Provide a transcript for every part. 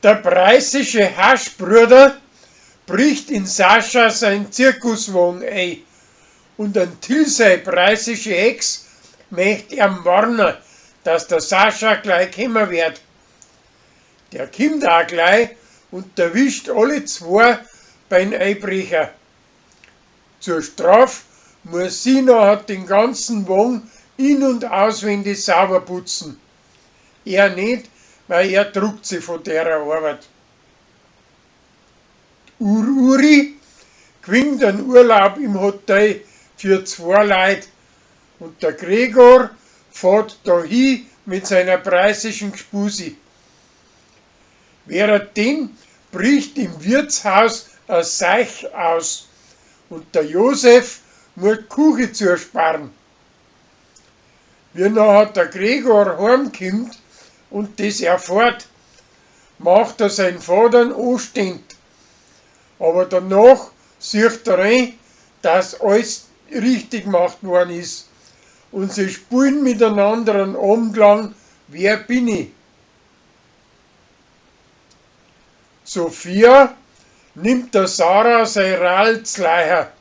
Der preußische Haschbruder bricht in Sascha sein Zirkuswagen ei und an Till sei preußische Hex möcht er'm warnen, dass der Sascha gleich kommen wird. Der kimmt auch gleich und erwischt alle zwei beim Einbrecher. Zur Straf muss sie nachher den ganzen Wagen in- und auswendig sauber putzen. Er nicht, weil er druckt sich von der Arbeit. Ur-Uri gewinnt einen Urlaub im Hotel für zwei Leute und der Gregor fährt da hin mit seiner preußischen Gspusi. Währenddem bricht im Wirtshaus a Seich aus und der Josef muss die Küche zusperren. Wie nachher der Gregor heimkommt und das erfährt, macht er seinen Vater anständig. Aber danach sieht er ein, dass alles richtig gemacht worden ist. Und sie spielen miteinander einen Abend lang: Wer bin ich? Sophia nimmt der Sarah sein Ralzleicher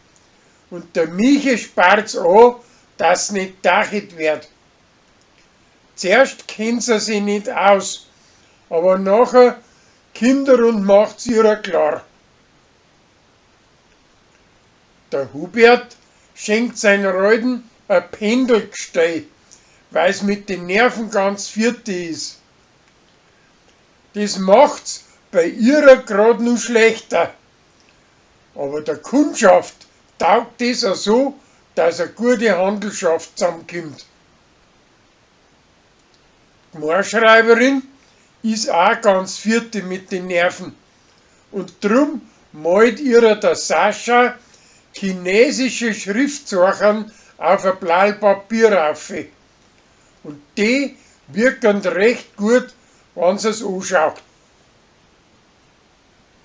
und der Michi sperrt's an, dass nicht dachit wird. Zuerst kennt sie sich nicht aus, aber nachher kommt er und macht's ihr klar. Der Hubert schenkt seinen Reuten ein Pendelgestell, weil's mit den Nerven ganz vierte ist. Das macht's bei ihrer grad nur schlechter. Aber der Kundschaft taugt das auch so, dass eine gute Handelschaft zusammenkommt. Die Moorschreiberin ist auch ganz vierte mit den Nerven und drum malt ihrer der Sascha chinesische Schriftzeichen auf ein Blatt Papier auf. Und die wirken recht gut, wenn sie's anschaut.